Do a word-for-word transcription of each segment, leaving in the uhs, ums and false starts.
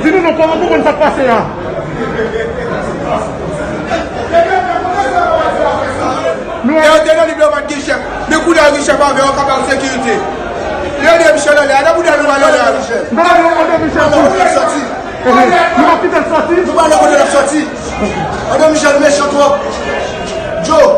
Di nou non, kòman pou konn sa k pase a? Nou e yo te nan liv la, yo pa t gen chèf. Men kounye a gen chèf avè yo, ka ba yo sekirite. Yo ede Michel anlè a, nan bouda nou ale anlè a, Michel. Non, non, non, André Michel, nou pa kite l soti. Nou pa kite l soti. Nou pa nan kote l ap soti. André Michel mechan twòp. Joe.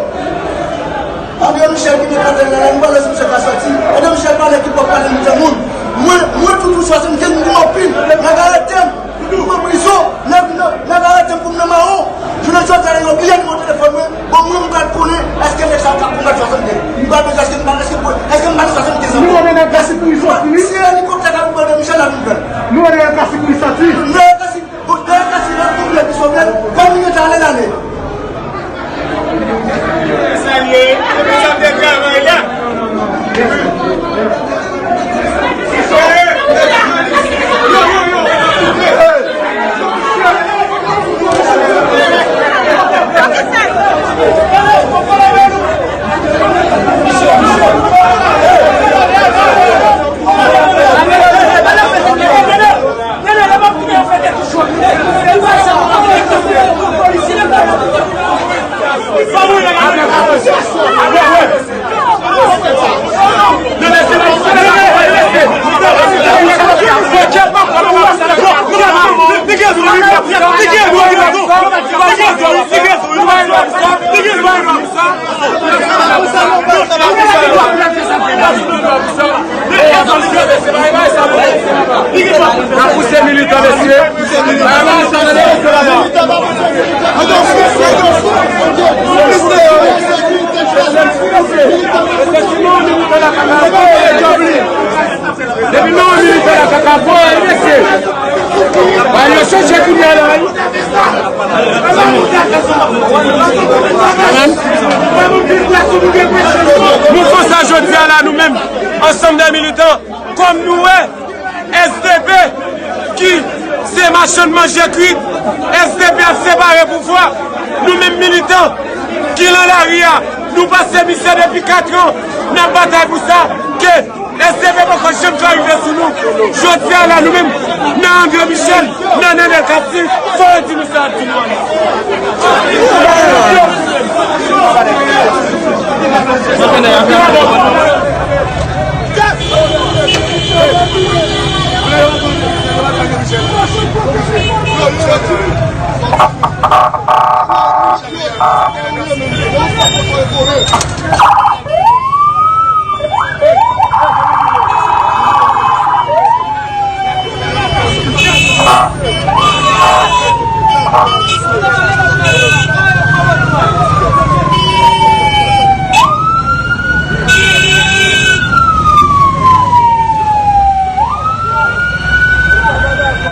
André Michel ki met atè la, la, nou pa lèse misye ka soti. André Michel pa nèg ki pòp pale mitan moun. Mwen, mwen, toutou swasannkenz moun anpil. Nèg arete m. Mwen prizon. Nèg, nèg, nèg arete m pou m nan mawon. Jounen jodi a, yo bliye nimewo telefòn mwen. Bon, mwen, m pral konnen èske nèg sa ap pou mèt swasannkenz. M pral bezwen èske m pa, èske, èske m pa nan swasannkenz ankò. Nou wè nèg la si pou li soti, wi. Si elikoptè ka pou André Michel la vin pran. Nou wè nèg la si pou li soti. Nèg la si Bon, dayè, sa se lòt pwoblèm ki sòvè, kòm li gentan ale, l ale. Salye, e konsa m te travay la. N ap pouse militan, mesye. Depi nou militan la kaka, bon, mesye. Ba yo chèche kounye a la, wi. Nou konsa jodi a la, nou menm, ansanm de militan, kòm nou wè, S D P ki se machann manje kwit, S D P ap separe pouvwa. Nou menm militan ki nan lari a, nou pase misyon depi kat an, n ap batay pou sa, ke S D P poko janm ka rive sou nou. Jodi a la, nou menm, nan André Michel, nan Nenel Cassy, fò yo di nou sa ap di nou anlè.